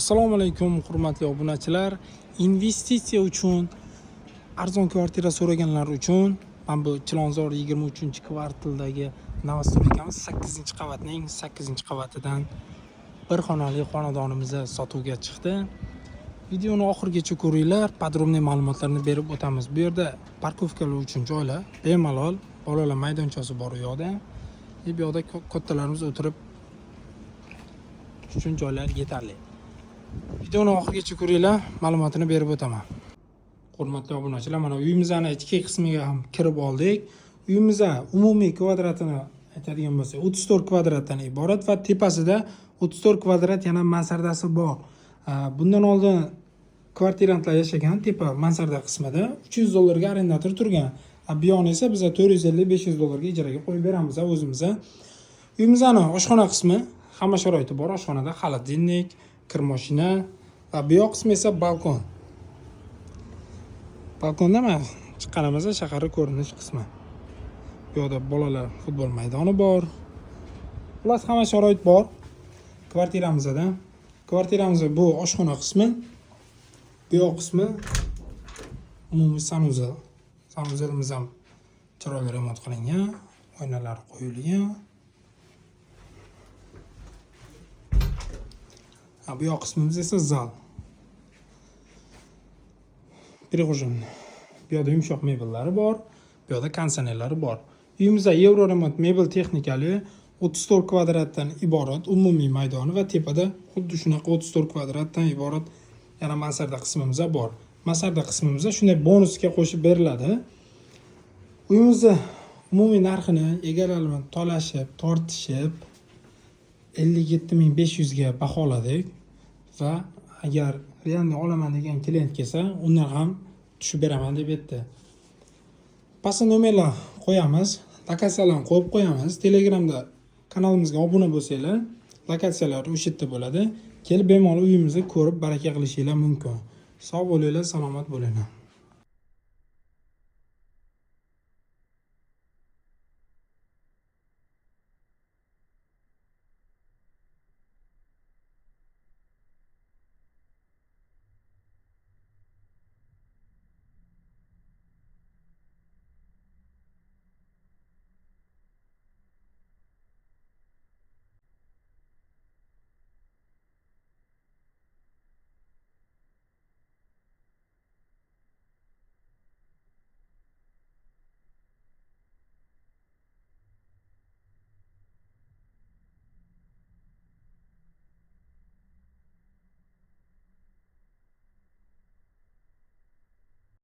Assalomu alaykum, hurmatli obunachilar. Investitsiya uchun arzon kvartira so'raganlar uchun mana bu Chilonzor 23-kvartaldagi новостройка miz 8-qavatning 8-qavatidan bir xonali xonadonimiz sotuvga chiqdi. Videoni oxirigacha ko'ringlar, подробный ma'lumotlarni berib o'tamiz. Bu yerda парковка lar uchun joylar bemalol, bolalar maydonchasi bor u yoqda. Bu yoqda kattalarimiz o'tirib uchun joylar yetarli. Videoni oxirigacha ko'ringlar, ma'lumotini berib o'taman. Hurmatli obunachilar, mana uyimizni ichki qismiga ham kirib oldik. Uyimizni umumiy kvadratini aytadigan bo'lsak, 34 kvadratdan iborat va tepasida 34 kvadrat yana mansardasi bor. Bundan oldin kvartirantlar yashagan tepa mansarda qismida 300 dollarga арендатор turgan. Bu yoqni esa biz 450-500 dollarga ijaraga qo'yib beramiz o'zimiz. Uyimizni oshxona qismi, hamma sharoiti bor. Oshxonada холодильник, kir moshina va bu yoq qismi esa balkon. Balkonda mana chiqqanimizda shaharni ko'rinish qismi. Bu yoqda bolalar futbol maydoni bor. Xullas, hamma sharoit bor kvartiramizda. Kvartiramizda bu oshxona qismi, bu yoq qismi umumiy санузел. Санузел imiz ham chiroyli remont qilingan, oynalar qo'yilgan. Ha, bu yoq qismimiz esa zal. Прихожий. Bu yoqda yumshoq mebellari bor, bu yoqda konditsionerlari bor. Uyimizda евроремонт mebel texnikali, 34 kvadratdan iborat umumiy maydoni va tepada xuddi shunaqa 34 kvadratdan iborat yana mansarda qismimiz bor. Mansarda qismimizda shunday bonusga qo'shib beriladi. Uyimizni umumiy narxini egalari bilan talashib, tortishib 57 500 ga baholadik va agar реально olaman degan klient kelsa, undan ham tushib beraman deb aytdi. Pastda nomerlar qo'yamiz, lokatsiyalarni qo'yib qo'yamiz. Telegramda kanalimizga obuna bo'lsanglar, lokatsiyalar o'sha yerda bo'ladi. Kelib bemalol uyimizni ko'rib, baraka qilishinglar mumkin. Sog' bo'linglar, salomat bo'linglar.